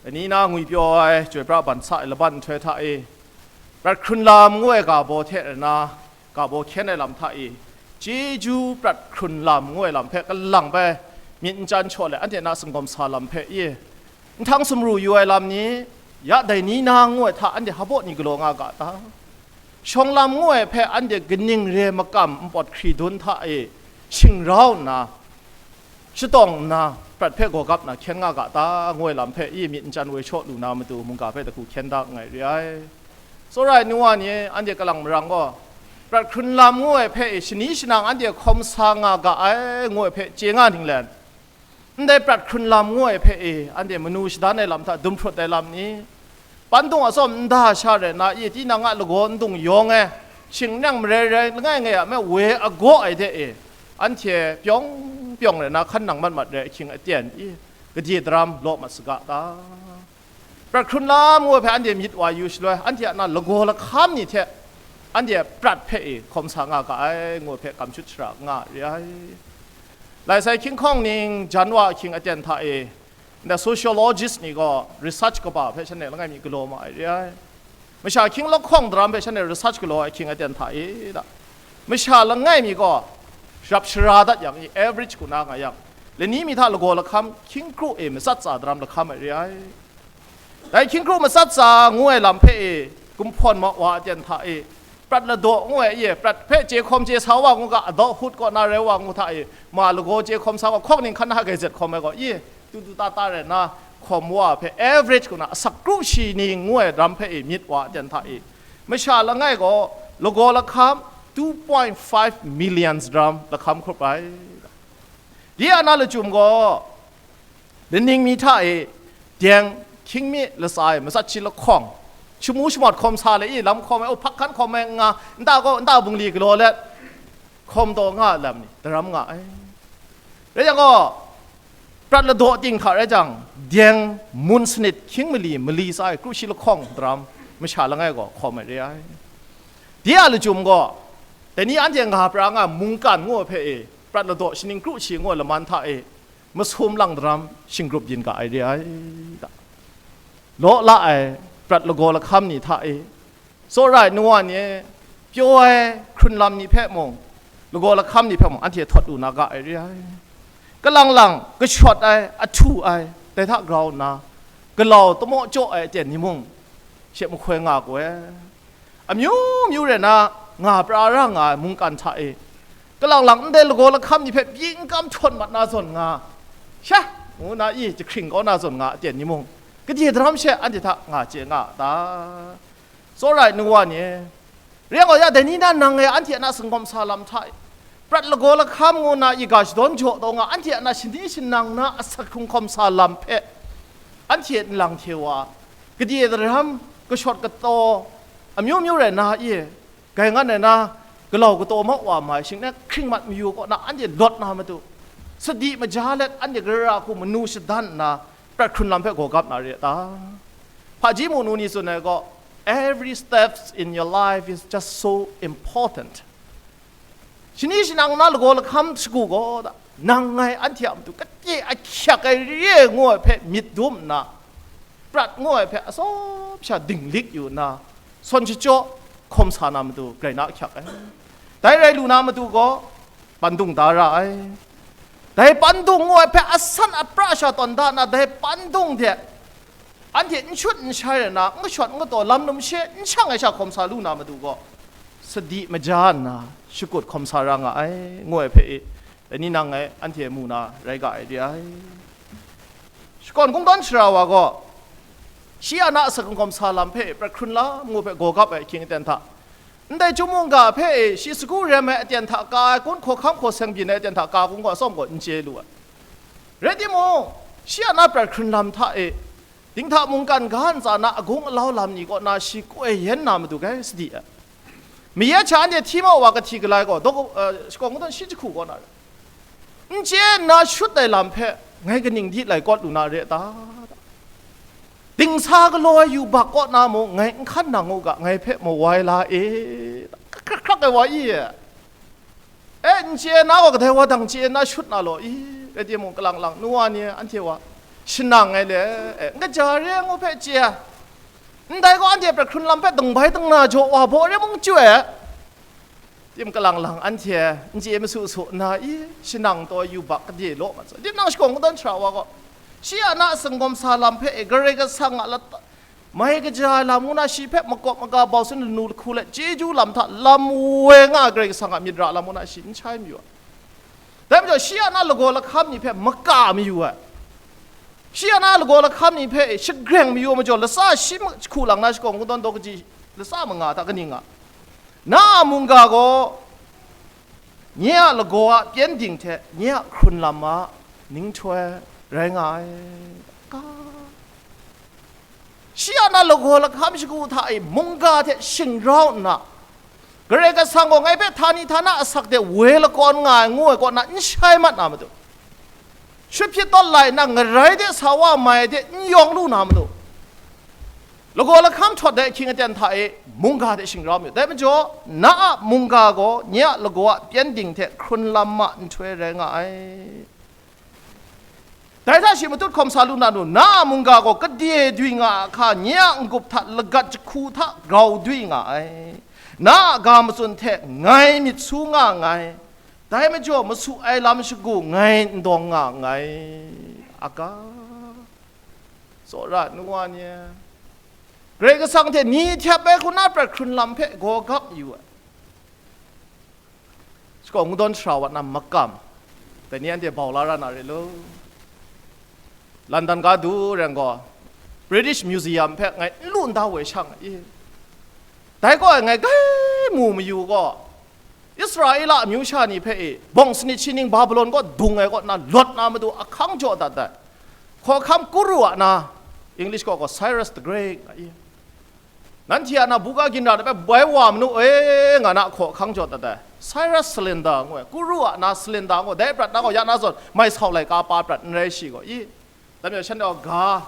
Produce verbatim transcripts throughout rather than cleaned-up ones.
Dai ni na ngwipyaw ai Chyoi pra ban sa ai laban nhtoi hta e, prat hkrun lam ngu ai ga baw hte rana, ga baw hkyen ai lam hta e, chyeju prat hkrun lam ngu ai lam hpe kalang bai myit n chyan shaw let, anhte na singawm sa lam hpe e, nhtang sumru yu ai lam ni, ya dai ni na ngu ai hta anhte hpa ni galaw nga ga ta? Shawng lam ngu ai hpe anhte kaning re makam npawt hkri dun hta e shingrau nna, shatawng nna, prat hpe gawgap na hkyen nga ga ta, ngu ai lam hpe i myit n chyan woi shaw lu na matu mungga hpe dahku hkyen da nngai re ai. Tsawra ai nu wa ni, anhte kalang marang gaw, prat hkrun lam ngu ai hpe i shani shanang anhte hkawm sa nga ga ai, ngu ai hpe chye nga ning let, ndai prat hkrun lam ngu ai hpe i anhte manu shadan ai lam hta dum hprut ai lam ni, pandung atsawm nda sha rai na i, tinang a lagaw ndung yawng e, shing nang marai rai langai ngai a me woi agaw ai de e, anhte pyawng pyawng rai na hkan nang mat mat rai ahkying aten i, gade daram law mat saga ta? Prat hkrun lam ngu ai hpe anhte myit wa yu shaloi, anhte a na lagaw lahkam ni hte anhte prat hpe i hkawm sa nga ga ai, ngu ai hpe kam shut shara nga re ai. Lai sai hkying hkawng ning jan wa ahkying aten hta e, nda sociologist ni gaw research kaba hpe shanhte langai mi galaw ma ai re ai. Masha hkying lahkawng daram hpe shanhte research galaw ai ahkying aten hta e da, masha langai mi gaw rap shara dat yang i, average hku na nga yang, lani mi hta lagaw lahkam hkying kru e matsat tsa daram lahkam ai re ai. Dai hkying kru matsat tsa ngu ai lam hpe e, kumhpawn ma wa aten hta e, prat ladaw ngu ai e, prat hpe chye hkawm chye sa wa ngu ga, adulthood kaw na rai wa ngu hta e, ma lagaw chye hkawm sa wa, hkawk ning hkan na gai zet hkawm ai gaw, i, tu tu ta ta rai na, hkawm wa hpe average hku na asak kru shi ni ngu ai ram hpe e myit wa aten hta e, masha langai gaw lagaw lahkam two point five million daram lahkam hkrup ai. Di a na lachyum gaw, laning mi hta e, deng, hkying mi latsa e, matsat shi lahkawng, shamu shamawt hkawm sa le i, lam hkawm ai, o, hpak hkan hkawm ai nga, nta gaw, nta bungli galaw let, hkawm taw nga ai lam ni, daram nga ai. Rai yang gaw, prat ladaw ting hta rai jang, deng, mun sanit, hkying mali, mali tsa e, kru shi lahkawng daram, masha langai gaw hkawm ai re ai. Di a lachyum gaw, dai ni anhte nga pra nga mungkan ngu ai hpe e, prat ladaw shaning kru shi ngu ai laman hta e, masum lang daram shinggrup yin ga ai re ai da. Law la ai prat lagaw lahkam ni hta e, tsawra ai nu wa ni e, pyaw ai hkrun lam ni hpe mung, lagaw lahkam ni hpe mung, anhte htawt lu na ga ai re ai. Kalang lang kashawt ai, ahtu ai, dai hta grau nna, galau tamaw jaw ai aten ni mung, she mahkoi nga ku ai. Amyu myu rai na, nga pra ra nga ai mungkan hta e, kalang lang ndai lagaw lahkam ni hpe byin kam htawn mat na zawn nga, sha, ngu na i jahkring kau na zawn nga aten ni mung, gade daram she anhte hta nga chye nga a ta? Tsawra ai nu wa ni, rai yang gaw, ya dai ni na nang e anhte a na singawm sa lam hta e, prat lagaw lahkam ngu na i ga shadawn jaw taw nga, anhte a na shani shanang na asak hkrung hkawm sa lam hpe, anhte nlang hte wa, gade daram, kashawt kataw, amyu myu rai na i, gai ngan rai na, galau kataw mau wa mai, shing na hkring mat mayu kaw na anhte lawt na matu, sadi maja let anhte gara hku manu shadan nna, prat hkrun lam hpe gaw gap na re a ta? Hpaji mu nu ni tsun ai gaw, "Every steps in your life is just so important." Shani shanang na lagaw lahkam shagu gaw da, nang ngai anhte a matu kate ahkyak ai re ngu ai hpe myit dum nna, prat ngu ai hpe atsawm sha dinglik yu nna, sawn shachyaw hkawm sa na matu grai na ahkyak ai. Dai rai lu na matu gaw, pandung da ra ai. Dai pandung ngu ai hpe asan apra sha tawn da nna, dai pandung hte anhte n shut n shai rai na, n kashawt n kataw, lam num she n shang ai sha hkawm sa lu na matu gaw, sadi maja nna shakut hkawm sa ra nga ai, ngu ai hpe e, dai ni nang ngai anhte mu na rai ga ai re ai. Shakawn kungdawn sara wa gaw, shi a na asak hkawm sa lam hpe prat hkrun lam ngu hpe gaw gap ai ahkying aten hta, ndai chyum mungga hpe e shi sagu rem ai aten hta ka ai kun, hkawhkam hkaw seng byin ai aten hta ka kun gaw atsawm gaw n chye lu ai. Rai timung, shi a na prat hkrun lam hta e, dinghta mungkan ga ntsa na agung alau lam ni kaw na shi koi yen na matu gai sadi ai. Mayat sha anhte hti mau wa kahti galai gaw, dawk, eh, shakawn kungdawn shi jahku kaw na rai. N chye nna shut ai lam hpe ngai kaning di lai kawt lu na re a ta? Dingsa galaw ai yubak kaw na mung ngai n hkan nang u ga, ngai hpe mawai la e, hkrak hkrak ai wa i e. E, n chye na gaw kadai wa dang chye nna shut na law i? Rai timung, kalang lang nu wa ni anhte wa, shanang ai le, e, n kaja re ai ngu hpe chye ai. Ndai gaw anhte prat hkrun lam hpe dingbai dingna jaw wa baw re mung chyu ai. Tim kalang lang anhte n chye masu su nna, i, shanang taw yubak kade law mat sai. Tim nang shakawn kadawn shara wa gaw, shi a na a sanggawm sa lam hpe e, Karai Kasang a lata, mai kaja ai lam ngu na, shi hpe makawp maga bau sin lanu lahku let chyeju lam hta lam woi nga ai Karai Kasang a myit ra lam ngu na, shi n shai mayu ai. Dai majaw, shi a na lagaw lahkam ni hpe maka mayu ai. Shi a na lagaw lahkam ni hpe shagreng mayu ai majaw, latsa shi ma-, hku lang na shakawn kungdawn daw kaji latsa manga hta kaning nga? Na a mungga gaw nye a lagaw a pyengdin hte nye a hkrun lam a ninghtoi rai nga ai. Ka. Shi a na lagaw lahkam shagu hta e mungga hte shingrau nna, Karai Kasang gaw ngai hpe htani htana asak de woi lakawn nga ai, ngu ai kaw na n shai mat na matu, shut hpyit tawt lai nna, ngarai de sa wa mai de n yawng lu na matu, lagaw lahkam htawt dai ahkying aten hta e mungga hte shingrau myit. Dai majaw, na a mungga gaw nye a lagaw a pyengdin hte hkrun lam a nhtoi rai nga ai. Dai hta shi matut hkawm sa lu na nu, na a mungga gaw kade dwi nga a hka, nye a n-gup hta lagat jahku hta grau dwi nga ai. Na a ga matsun hte ngai myit su nga nngai, dai majaw masu ai lam shagu ngai n dawng nga nngai. Aga, tsawra nu wa ni e, Karai Kasang hte ni htyap ai hku na prat hkrun lam hpe gaw gap yu ai. Shakawn kungdawn shara wa na makam, dai ni anhte bau la ra na re lo. London ga du ren gaw, British Museum hpe ngai n lu n da woi shang ai. Dai gaw ngai gai mu mayu gaw, Israela amyu sha ni hpe e, bawng sanit shi ning Babilon kaw dung ai kaw na lawt na matu ahkang jaw dat ai. Hkawhkam Kuru a na, English kaw gaw Cyrus the Great nga i. Nanhte a na buga ginra de hpe bai wa manu e, nga na hkawhkang jaw dat ai. Cyrus Slender ngu ai, Kuru a na Slender ngu ai, dai prat na gaw ya na zawn, mai sau laika pa prat n rai shi gaw i. Dai majaw shanhte gaw ga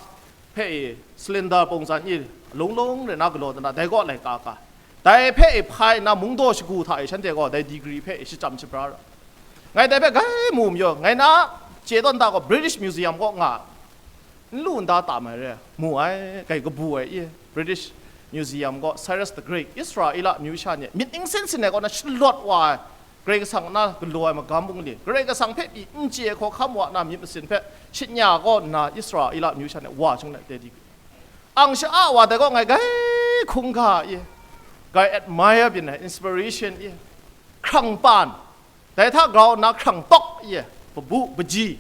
hpe i, Slender pungzan i, lung lung re na galaw dat na, dai gaw laika ka. Dai hpe i hpai nna mungdaw shagu hta i shanhte gaw dai degree hpe i shachyam shabra ra. Ngai dai hpe gai mu mayu, ngai na chye tawn da gaw British Museum kaw nga, n lu n da tam ai re, mu ai, gai kabu ai i, British Museum gaw Cyrus the Great, Israela amyu sha ni myit ning sin sin ai kaw na shalawt wa ai, Karai Kasang na galaw ai magam bungli, Karai Kasang hpe pyi n chye ai hkawhkam wa na myit masin hpe shit nya kaw nna Israela amyu sha ni wa shing let de di. Ang sha-a wa dai gaw ngai gai hkungga i, gai admire byin ai, inspiration i, hkrang pan, dai hta grau nna hkrang tawk i, pabu, paji,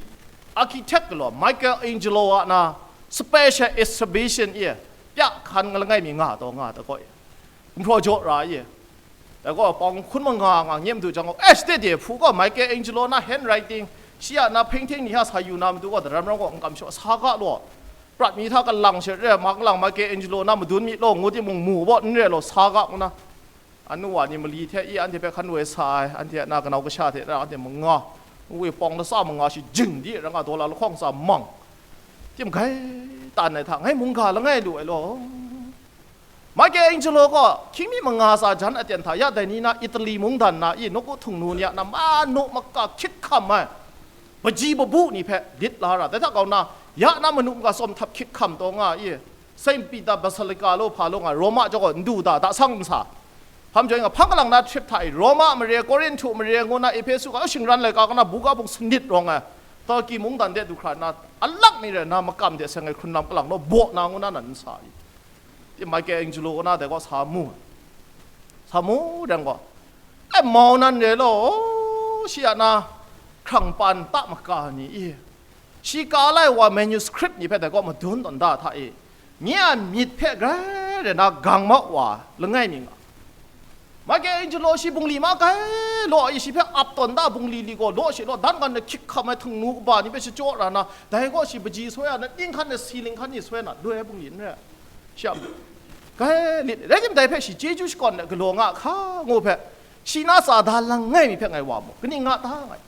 architect galaw Michelangelo a na special exhibition i, pya hkan langai mi nga taw nga ai dai gaw i, gumhpraw jaw ra i, dai gaw pawng hkun manga nga nyem du jang gaw, eh, sade de hpu gaw Michelangelo na handwriting, shi a na painting ni hta sa yu na matu gaw daram ram gaw n kam shaw sa ga law, prat mi hta kalang she re, ma kalang Michelangelo na madun mi law ngu timung mu baw n re law sa ga ngu na, anu wa ni mali hte i anhte hpe hkan woi sa ai, anhte a na kanau kasha hte rau anhte manga, ngu i pawng latsa manga shi jing di ra nga, daw la lahkawng tsa mang, tim gai tan ai hta ngai mungga langai lu ai law. Michelangelo gaw hkying mi manga tsa jan aten hta ya dai ni na Italy mungdan na i nawku htung nu ni a na manu maka hkyit hkam ai, paji pabu ni hpe lit la ra, dai hta kau na, ya na manu maka tsawm htap hkyit hkam taw nga i, Saint Peter Basilica law hpa law nga, Roma jaw gaw ndu da, da sang nsa. Hpam joi nga, hpang kalang na htrip hta i, Roma mare, Korinhtu mare ngu na, Ehpesu ga shingran laika kaw na, buga bung sanit rawng ai, Turkey mungdan de du hkra nna, alak ni rai nna, makam de seng ai hkrun lam kalang law, baw na ngu na nan nsa i. Tim Michelangelo kaw na dai gaw sa mu, sa mu rai gaw, ai mau nan re law, shi a na hkrang pan ta maka ni i, shi ka lai wa manuscript ni hpe dai gaw madun tawn da hta i, nye a myit hpe grai rai na gang mau wa langai mi nga. Michelangelo shi bungli ma kai law i, shi hpe ap tawn da bungli li gaw law shi law dan gan na hkyit hkam ai htung nu kaba ni hpe shachyaw ra na, dai gaw shi paji soi a na, ning hkan na si ling hkan ni soi na, loi ai bungli n rai. Shi a, gai lit, rai tim dai hpe shi chyeju shakawn ai galaw nga hka ngu hpe, shi na tsa da langai mi hpe ngai wa mu, kaning nga ta ngai.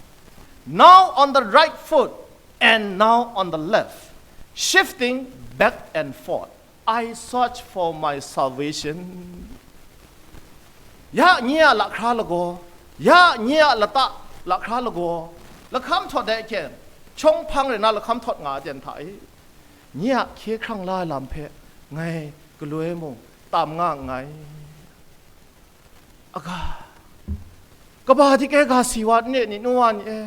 Now on the right foot and now on the left, shifting back and forth, I search for my salvation. Ya nye a lahkra lagaw, ya nye a lata lahkra lagaw, lahkam htawt dai hkyen, chyawng hpang rai na lahkam htawt nga ai ten hta e. nye a hkye hkrang la ai lam hpe ngai galoi mung tam nga nngai. Aga, kaba dik e ga si wa n re ni, nu wa ni e?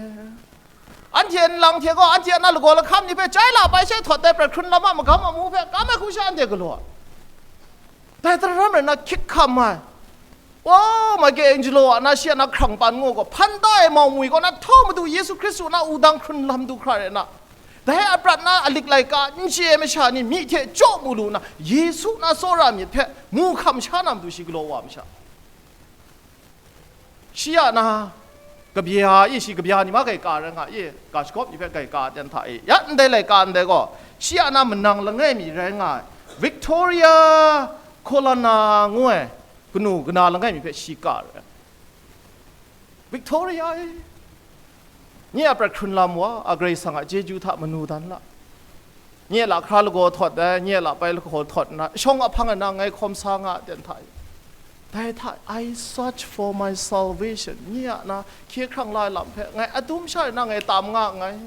Anhte nlang hte gaw, anhte a na lagaw lahkam ni hpe chyai la bai she htawt ai prat hkrun lam a magam amu hpe kam ai hku sha anhte galaw ai. Dai tara ram rai nna, hkyit hkam ai, o, Michelangelo a na, shi a na hkrang pan ngu gaw, hpan da ai mau mwi kaw na, htau Madu Yesu Hkristu na wudang hkrun lam du hkra rai nna, dai a prat na a lik laika n chye ai masha ni myi hte chyaw mu lu nna, Yesu na tsawra myit hpe mu hkam sha na matu shi galaw wa ai masha. Shi a na, kabye a i, shi kabye a ni ma gai ka rai nga i, ga shagawp ni hpe gai ka ten hta i, ya ndai laika ndai gaw, shi a na manang langai mi rai nga ai, Victoria Colonna ngu ai kanu kana langai mi hpe shi ka rai. Victoria e, nye a prat hkrun lam wa a Karai Kasang a chyeju hta manu dan la. Nye a lahkra lagaw htawt ai, nye a lahpai lagaw htawt nna, shawng a hpang ai na ngai hkawm sa nga ai ten hta e. Dai hta, "I search for my salvation." Nye a na hkye hkrang la ai lam hpe ngai adum sha rai na ngai tam nga nngai.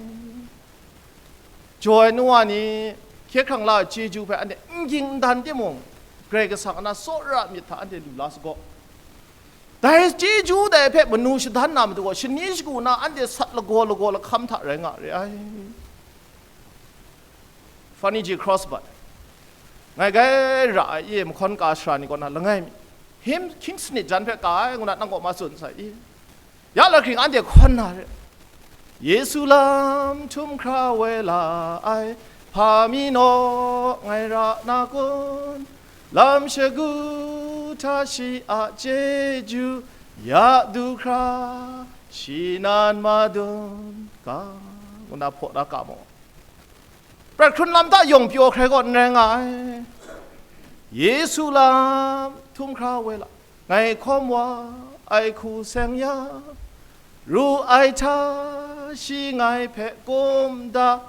Jaw ai nu wa ni, hkye hkrang la ai chyeju hpe anhte n ging n dan timung, Karai Kasang a na tsawra myit hta anhte lu la sagaw. Dai chyeju dai hpe manu shadan na matu gaw, shani shagu na anhte sat lagaw lagaw lahkam hta rai nga re ai. Fanny J. Crosby, ngai gai ra ai, i mahkawn ka sara ni kaw na langai mi, him hkying sanit jan hpe ka ai, ngu na nang kaw ma tsun sai i. Ya lahkring anhte hkawn na re. Yesu lam htum hkra woi la ai, hpa mi naw ngai ra na kun? Lam shagu hta shi a chyeju ya du hkra, shi nan madun ga, ngu na hpaw na ka mu. Prat hkrun lam hta yawng pyaw hkrai gaw n rai nga ai. Yesu lam htum hkra woi la, ngai hkawm wa ai hku seng ya, ru ai hta shi ngai hpe kum da,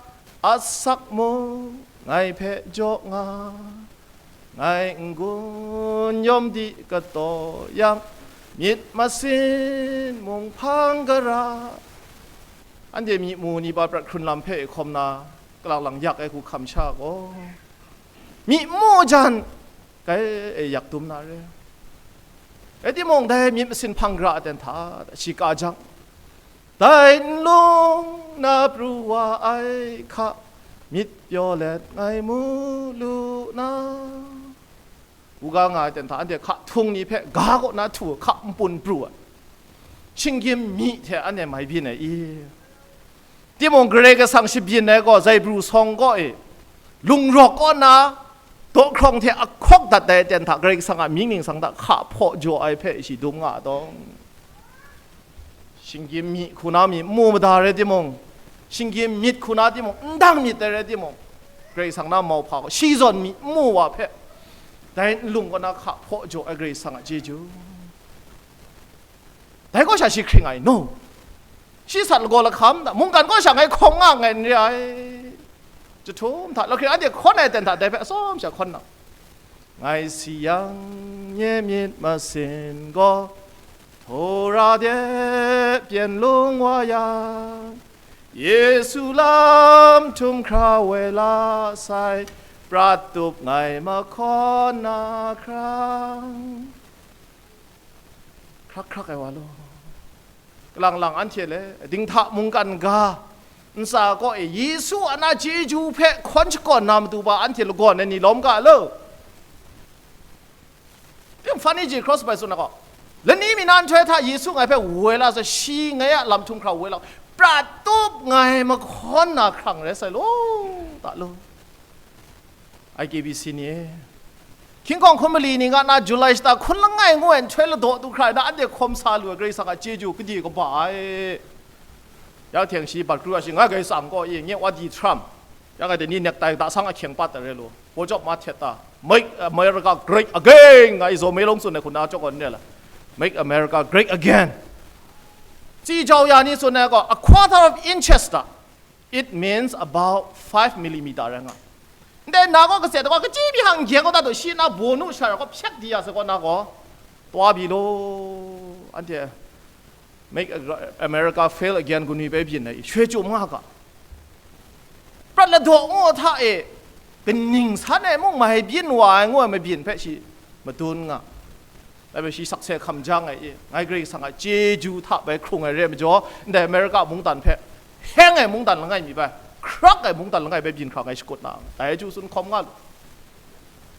asak mung ngai hpe jaw nga, ngai n-gun yawm di kataw yang, myit masin mung hpang gara. Anhte myi mu ni ba prat hkrun lam hpe e hkawm na, kalang lang yak ai hku hkam sha gaw, myi mu jan, kai e yak dum na re. Rai timung, dai myit masin hpang gara ten hta shi ka jang, dai nlung na pru wa ai hka, myit pyaw let ngai mu lu na, u ga nga ai ten hta, anhte hka htung ni hpe ga kaw na htu hka npun pru ai. Shinggyim myi hte anhte mai byin ai i? Timung Karai Kasang shabyin ai gaw, zaibru sawng kaw e, lungrawk kaw na, dawhkrawng hte ahkawk dat ai ten hta, Karai Kasang a mying ningsang hta hka hpaw jaw ai hpe shi dum nga ai tawng. Shinggyim myi hku na myi n mu mada rai timung, shinggyim myit hku na timung, n dang myit ai rai timung, Karai Kasang na mauhpa gaw shi zawn myi n mu wa hpe, dai nlung kaw na hka hpaw jaw ai Karai Kasang a chyeju. Dai kaw sha shi hkring ai, no. Shi sat lagaw lahkam da, mungkan kaw sha ngai hkawng nga nngai n re ai. Jahtum hta, lahkring anhte hkawn ai ten hta, dai hpe atsawm sha hkawn na. Ngai si yang, nye myit masin gaw, Tora de pyen lung wa yang, Yesu lam htum hkra woi la sai, prat tup ngai mahkawn na hkrang. Hkrak hkrak ai wa law, kalang lang anhte le dinghta mungkan ga ntsa kaw e Yesu a na chyeju hpe hkawn shakawn na matu ba anhte lagawn ai ni lawm ga lo. Tim Fanny J. Crosby tsun ai gaw, lani mi na nhtoi hta Yesu ngai hpe woi la sai, shi ngai a lam htum hkra woi la, prat tup ngai mahkawn na hkrang rai sai law, ta law. I K B C ni e, hkying hkawng hkun mali ni nga na July shata hkun langai ngu ai nhtoi ladaw du hkra na, anhte hkawm sa lu ai Karai Kasang a chyeju gade kaba ai. Ya hte shi bat kru a shi nga gai tsang kaw i, nye wa di htaram. Ya ngai dai ni necktie ta sang ahkyeng pat ai re lu, bawjawp ma htet ta, "Make America great again," nga i zaw me long tsun ai hku na chawk gaw n re la, "Make America great again." Tsi jau ya ni tsun ai gaw, a quarter of inches ta, it means about five millimeter rai nga. Ndai na gaw, kase da gaw, kachyi byi hang n gyeng gaw, da daw shi na baw nu sha ra gaw, hpyak di ya sa gaw, na gaw, taw byi law, anhte, "Make America fail again," gunwi bai byin ai, shwe chyum nga ga. Prat ladaw ngu hta e, kaning san e mung mai byin wa ai ngu ai mabyin hpe shi madun nga. Dai hpe shi sakse hkam jang ai i, ngai Karai Kasang a chyeju hta bai hkrung ai re ai majaw, ndai Amerika mungdan hpe heng ai mungdan langai mi bai, hkrak ai mungdan langai bai byin hkra ngai shakut na, dai chyu tsun hkawm nga lu.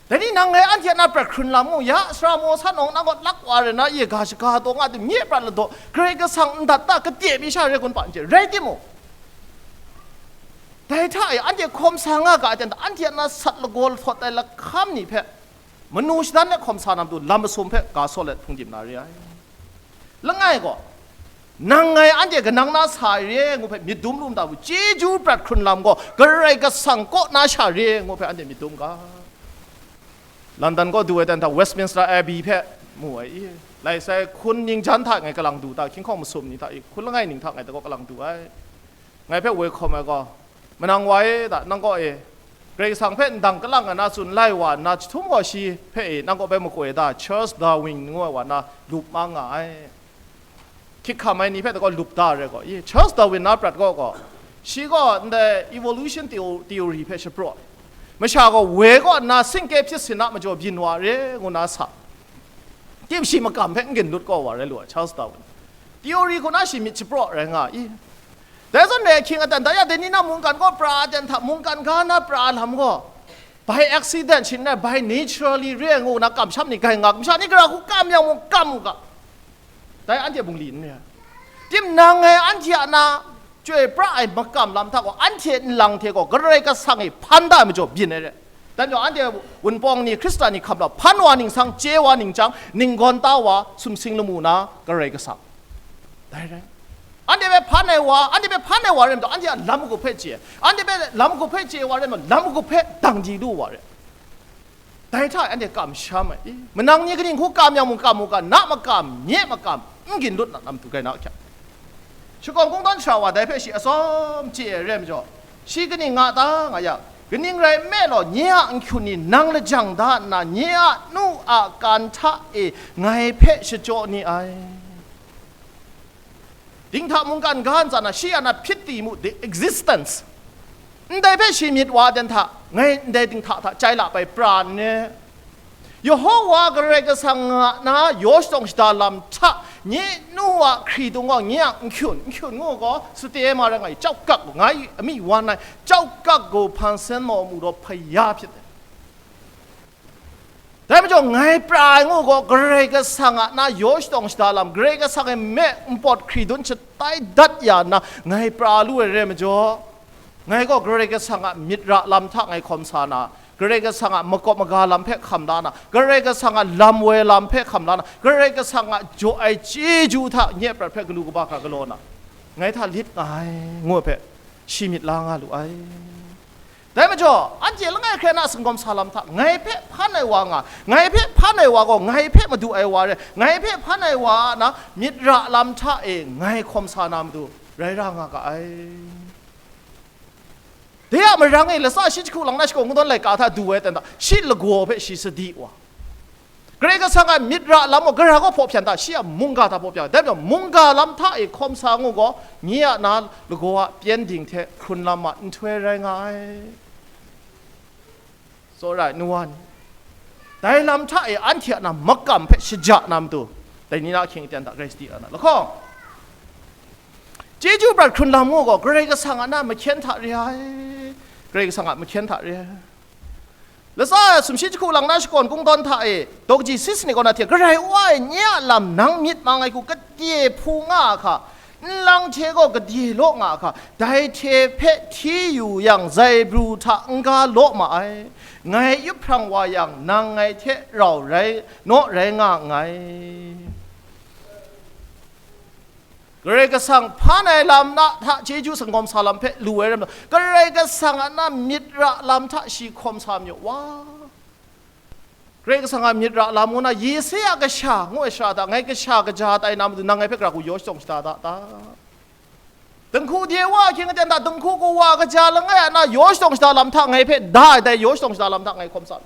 Dai ni nang ngai anhte a na prat hkrun lam mu, ya sara maw sa nawng nang gaw lak wa re na, ye ga shaga taw nga tim, nye prat ladaw, Karai Kasang ndat ta kade mi sha re kun pa n chye, rai timung, dai hta e anhte hkawm sa nga ga ai ten ta, anhte a na sat lagaw lahthawt ai lahkam ni hpe manu shadan let hkawm sa na matu lam masum hpe ga saw let hpungdim na re ai. Langai gaw, nang ngai anhte kanang na sa ai re ngu hpe myit dum lu nta bu, chyeju prat hkrun lam gaw Karai Kasang kaw na sha re ngu hpe anhte myit dum ga. London kaw du ai dan hta Westminster Abbey hpe mu ai i, lai sai hkun ningjan hta ngai kalang du ta, hkying hkawng masum ni hta i, hkun langai ning hta ngai ta kaw kalang du ai. Ngai hpe woi hkawm ai gaw, manang wa e da, nang kaw e, Karai Kasang hpe ndang kalang ai na tsun lai wa nna, jahtum gaw shi hpe e, nang kaw bai makoi da, Charles Darwin ngu ai wa na lup mang nga ai. Hkyik hkam ai ni hpe da gaw lup da ai rai gaw, i, Charles Darwin na prat gaw gaw, shi gaw ndai evolution theo-, theory hpe shapraw, masha gaw woi kaw nna singke hpyit sin a majaw byin wa re ngu na sa. Tim shi makam hpe n ginlut kaw wa rai lu ai, Charles Darwin. Theory hku na shi myit shapraw rai nga i. Dai zawn re ahkying aten, dai ya dai ni na mungkan gaw pra aten hta, mungkan ga na pra lam gaw, by accident shin rai, by naturally re ai ngu na kamsham ni gai nga, masha ni gara hku kam yang mung kam u ga. Dai anhte bungli n re ai. Tim nang ngai anhte a na chyoi pra ai makam lam hta gaw, anhte nlang hte gaw Karai Kasang e hpan da ai majaw byin ai re. Dan yawng anhte wunpawng ni, Hkristan ni hkap la hpan wa ning sang, chye wa ning chyang, ninggawn ta wa, sumsing lamu na Karai Kasang. Dai rai. Anhte hpe hpan ai wa, anhte hpe hpan ai wa rai majaw, anhte a lam magup hpe chye, anhte hpe lam magup hpe chye wa rai majaw, lam magup hpe dang di lu wa rai. Dai hta anhte kamsham ai. I, manang ni kaning hku kam yang mung kam u ga, na makam, nye makam, n ginlut na nam tu gai na ahkyak. Shakawn kungdawn sara wa dai hpe shi atsawm chye ai rai majaw, shi kaning nga ta nga yang, kaning rai nme law, nye a nhkyun ni nang lajang da nna, nye a nu a kan hta e ngai hpe shachyaw ni ai. Dinghta mungkan ga ntsa na, shi a na hpyit ti mu, the existence. Ndai hpe shi myit wa dan hta, ngai ndai dinghta hta chyai la bai pra n re. Yehowa Karai Kasang a na yaw shatawng shada lam hta, nye nu a hkridung gaw nye a nhkyun, nhkyun ngu gaw, sate ma rai nga i, chau kak ngai ami wan ai, chau kak gaw hpan sen maw mu daw hpaya hpyit ai. Dai majaw, ngai pra ai ngu gaw, Karai Kasang a na yaw shatawng shada lam, Karai Kasang e me npawt hkridun shatai dat ya nna, ngai pra lu ai re majaw, ngai gaw Karai Kasang a myit ra lam hta ngai hkawm sa na, Karai Kasang a makawp maga lam hpe hkam la na, Karai Kasang a lam woi lam hpe hkam la na, Karai Kasang a jaw ai chyeju hta nye prat hpe galu kaba hkra galaw na, ngai hta lit nga ai, ngu ai hpe shi myit la nga lu ai. Dai majaw, anhte langai hkrai na singawm sa lam hta, ngai hpe hpan ai wa nga, ngai hpe hpan ai wa gaw, ngai hpe madu ai wa rai, ngai hpe hpan ai wa a na myit ra lam hta e ngai hkawm sa na matu, rai ra nga ga ai. Dai a marang e, latsa shi jahku lang na shakawn kungdawn laika hta du ai ten hta, shi lagaw hpe shi sadi wa. Karai Kasang a myit ra lam gaw, gara gaw hpaw hpyan ta, shi a mungga hta hpaw hpyan. Dai majaw, mungga lam hta e hkawm sa ngu gaw, nye a na lagaw a pyengdin hte hkrun lam a nhtoi rai nga ai. Tsawra ai, nu wa ni, dai lam hta e anhte a na makam hpe shaja na matu, dai ni na ahkying aten hta Karai sadi na lahkawng, chyeju prat hkrun lam ngu gaw, Karai Kasang a na mahkyen hta re ai. Karai Kasang a mahkyen hta re ai. Latsa sumshi jahku lang na shakawn kungdawn hta e, daw kaji sisini kaw na hte, Karai Wa e, nye a lam nang myit mang ai hku gade hpu nga a hka, nlang hte gaw gade law nga a hka, dai hte hpe hti yu yang, zaibru hta n-ga law ma ai. Ngai yup hprang wa yang, nang ngai hte rau rai, naw rai nga nngai. Karai Kasang hpan ai lam na hta chyeju singawm sa lam hpe lu ai ram, Karai Kasang a na myit ra lam hta shi hkawm sa mayu wa. Karai Kasang a myit ra lam ngu na, Yesaya kasha ngu ai shara hta, ngai kasha kaja tai na matu, nang ngai hpe gara hku yaw shatawng shada da ta? Dinghku de wa ahkying aten hta, dinghku kawa kaja langai a na yaw shatawng shada lam hta ngai hpe da ai, dai yaw shatawng shada lam hta ngai hkawm sa lu.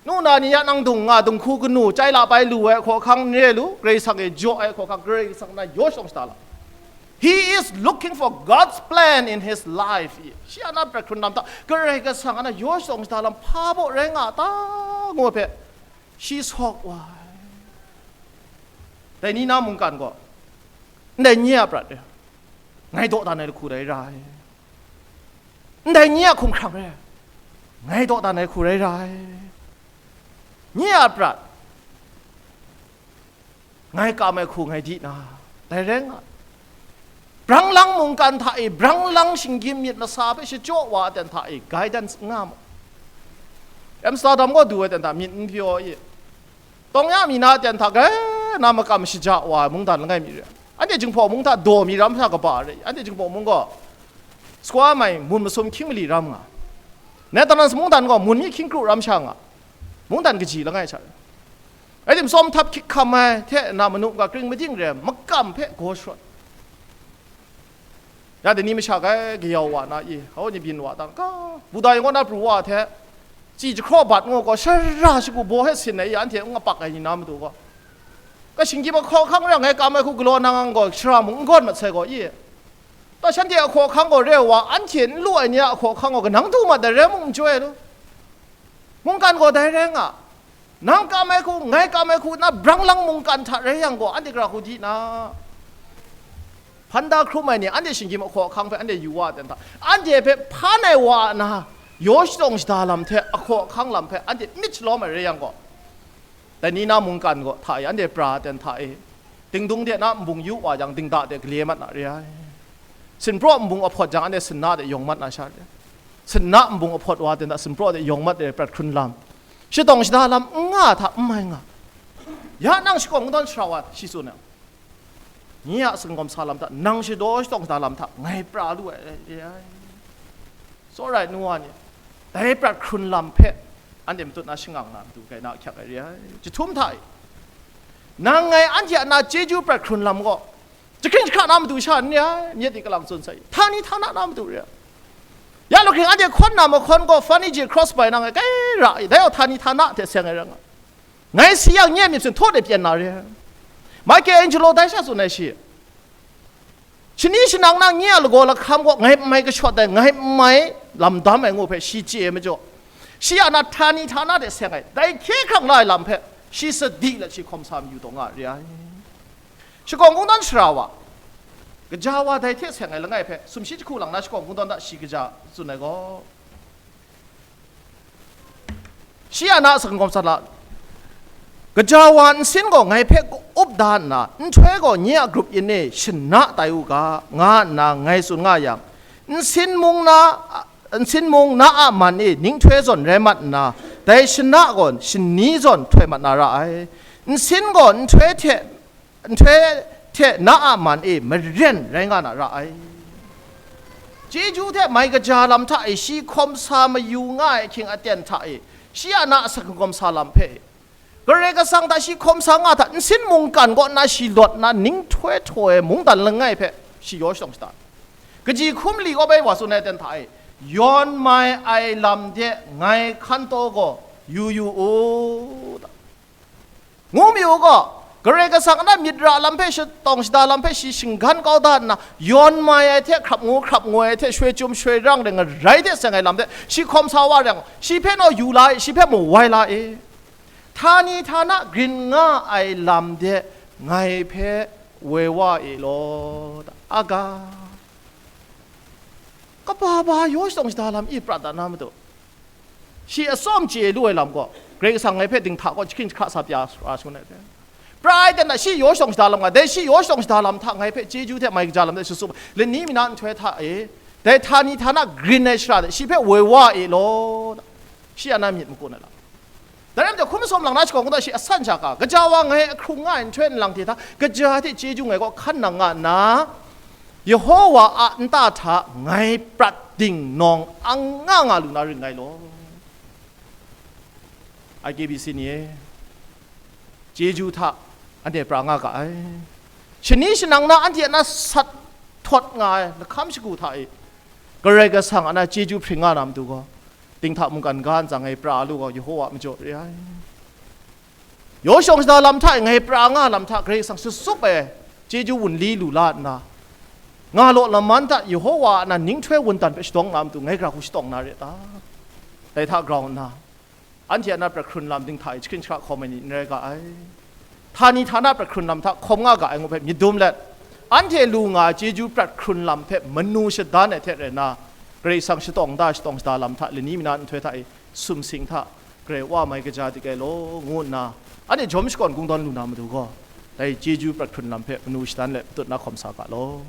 Nu na ni ya nang dung nga, dinghku kanu chyai la bai lu ai hkawhkang n re lu, Karai Kasang e jaw ai hkawhkang, Karai Kasang na yaw shatawng shada lam. He is looking for God's plan in his life. Shi a na prat hkrun lam hta, Karai Kasang a na yaw shadawn shada lam hpa baw rai nga ta, ngu hpe, shi sawk wa ai. Dai ni na mungkan gaw, ndai nye a prat e, ngai dawdan ai lahku rai ra ai. Ndai nye a hkumhkrang e, ngai dawdan ai lahku rai ra ai. Nye a prat, ngai kam ai hku ngai di na, dai rai nga. Brang lang mungkan hta e, brang lang shinggyim myit masa hpe shachyaw wa ai ten hta e, guidance n nga mu. Amsterdam gaw du ai ten hta myit n pyaw i, tawng ya mi na ten hta grai na makam shaja wa ai mungdan langai mi re. Anhte Jinghpaw mung hta daw mi ram sha kaba re, anhte Jinghpaw mung gaw sukwa mai mun masum hkying mali ram nga, Netherlands mungdan gaw mun mi hkying kru ram sha nga, mungdan kaji langai sha re. Rai tim, tsawm htap hkyik hkam ai hte na manu ga kring mading re ai makam hpe gaw sharawt. Ya dai ni masha grai kayau wa na i, hau ni byin wa tang, ka, Buda yang kaw na pru wa hte, chyi jahkraw bat ngu gaw, shara shagu baw hte sin ai i, anhte n apak ai ni na matu gaw, ka shinggyim ahkaw ahkang re ai, ngai kam ai hku galaw nang ang gaw, shara mung n gawn mat sai gaw i, ta shanhte ahkaw ahkang gaw re ai wa, anhte n lu ai ni a ahkaw ahkang gaw kanang du mat ai rai mung n joi ai lu. Mungkan gaw dai rai nga, nang kam ai hku, ngai kam ai hku, na brang lang mungkan hta rai yang gaw, anhte gara hku di na? Hpan da hkrum ai ni, anhte shinggyim ahkaw ahkang hpe anhte yu wa ai ten hta, anhte hpe hpan ai wa a na yaw shadawn shada lam hte ahkaw ahkang lam hpe anhte myit shalawm ai rai yang gaw, dai ni na mungkan gaw hta e, anhte pra ai ten hta e, dingdung de na nbung yu wa yang, dingda de gale mat na re ai. Sinpraw nbung ahpawt jang, anhte sinna de yawng mat na sha re ai. Sinna nbung ahpawt wa ten hta sinpraw de yawng mat de prat hkrun lam, shadawn shada lam n nga hta n mai nga. Ya nang shakawn kungdawn shara wa shi tsun ai, nye a sakawng sa lam hta, nang shadaw shadawn shada lam hta ngai pra lu ai re ai. Tsawra ai nu wa ni, dai prat hkrun lam hpe anhte matut na shangang na matu gai na ahkyak ai re ai. Jahtum hta e, nang ngai anhte a na chyeju prat hkrun lam gaw, jahkring jahkra na matu sha n re ai, myit di kalang tsun sai, htani htana na matu re ai. Ya lu hkring anhte hkawn na mahkawn gaw, fani je cross bai na ngai kai ra i, dai gaw htani htana hte seng ai ra nga. Ngai si yang nye myit hpyen htaw de pyen na re ai. Michelangelo dai sha tsun ai shi, shani shanang na nye a lagaw lahkam gaw ngai n mai kashawt ai, ngai n mai lam dam ai ngu hpe shi chye ai majaw, shi a na htani htana de seng ai, dai hkye hkrang la ai lam hpe shi sadi let shi hkawm sa mayu taw nga re ai. Shakawn kungdawn shara wa, kaja wa dai hte seng ai langai hpe sumshi jahku lang na shakawn kungdawn hta shi kaja tsun ai gaw, shi a na a sakawng sa la, kaja wa nsin gaw ngai hpe up da nna, nhtoi gaw nye a grup yin e shana tai u ga, nga nna ngai tsun nga yang, nsin mung na, nsin mung na a man e ninghtoi zawn rai mat nna, dai shana gaw shani zawn htoi mat na ra ai. Nsin gaw nhtoi hte nhtoi hte na a man e maren rai nga na ra ai. Chyeju hte mai kaja lam hta e shi hkawm sa mayu nga ai ahkying aten hta e, shi a na a sakawng sa lam hpe, Karai Kasang hta shi hkawm sa nga hta, nsin mungkan kaw na shi lawt na ninghtoi htaw ai mungdan langai hpe shi yaw shadawn shada ai. Kaji hkum li kaw bai wa tsun ai aten hta e, yawn mai ai lam de ngai hkan taw gaw yu yu u, ngu mi u gaw, Karai Kasang a na myit ra lam hpe, shadawn shada lam hpe shi shinggan kau da nna, yawn mai ai hte hkrap ngu hkrap ngu ai hte shoi chyum shoi rang de ngarai de seng ai lam de shi hkawm sa wa rai yang, shi hpe naw yu la e, shi hpe mu wai la e. Htani htana grin nga ai lam de ngai hpe woi wa e law, a ga. Kaba ba yaw shadawn shada lam i prat da na matu, shi atsawm chye lu ai lam gaw, Karai Kasang ngai hpe dinghta kaw jahkring jahkra sa pya sara shangun ai hte, pra ai ten hta shi yaw shadawn shada lam nga, dai shi yaw shadawn shada lam hta ngai hpe chyeju hte mai kaja lam de shasup, lani mi na nhtoi hta e, dai htani htana grin ai shara de shi hpe woi wa e law, shi a na myit makun ai lam. Dai rai majaw, hkum sawm lang na shakawn kungdawn shi asan sha ka, kaja wa ngai ahkrung nga ai nhtoi nlang hte hta, kaja hte chyeju ngai kaw hkan nang nga nna, Yehowa a nta hta ngai prat dingnawng ang nga nga lu na ring ngai law. I K B C ni e, chyeju hta anhte pra nga ga ai. Shani shanang na anhte a na sat htawt nga ai lahkam shagu hta e, Karai Kasang a na chyeju hpring nga na matu gaw, dinghta mungkan ga ntsa ngai pra lu gaw, Yehowa majaw re ai. Yaw shadawn shada lam hta e ngai pra nga lam hta Karai Kasang shasup ai chyeju wunli lu la nna, Nga law laman hta Yehowa a nan ninghtoi wundan hpe shadawng na matu ngai gara hku shadawng na re ta? Dai hta grau nna, anhte a na prat hkrun lam dinghta e jahkring jahkra hkawm ai ni n rai ga ai. Htani htana prat hkrun lam hta hkawm nga ga ai ngu hpe myit dum let, anhte lu nga ai chyeju prat hkrun lam hpe manu shadan ai hte rai nna, Karai Kasang shatawng da, shatawng shada lam hta lani mina nhtoi hta e sumsing hta, Karai Wa mai kaja dik ai law, ngu nna, anhte jawm shakawn kungdawn lu na matu gaw, dai chyeju prat hkrun lam hpe manu shadan let patut na hkawm sa ga law.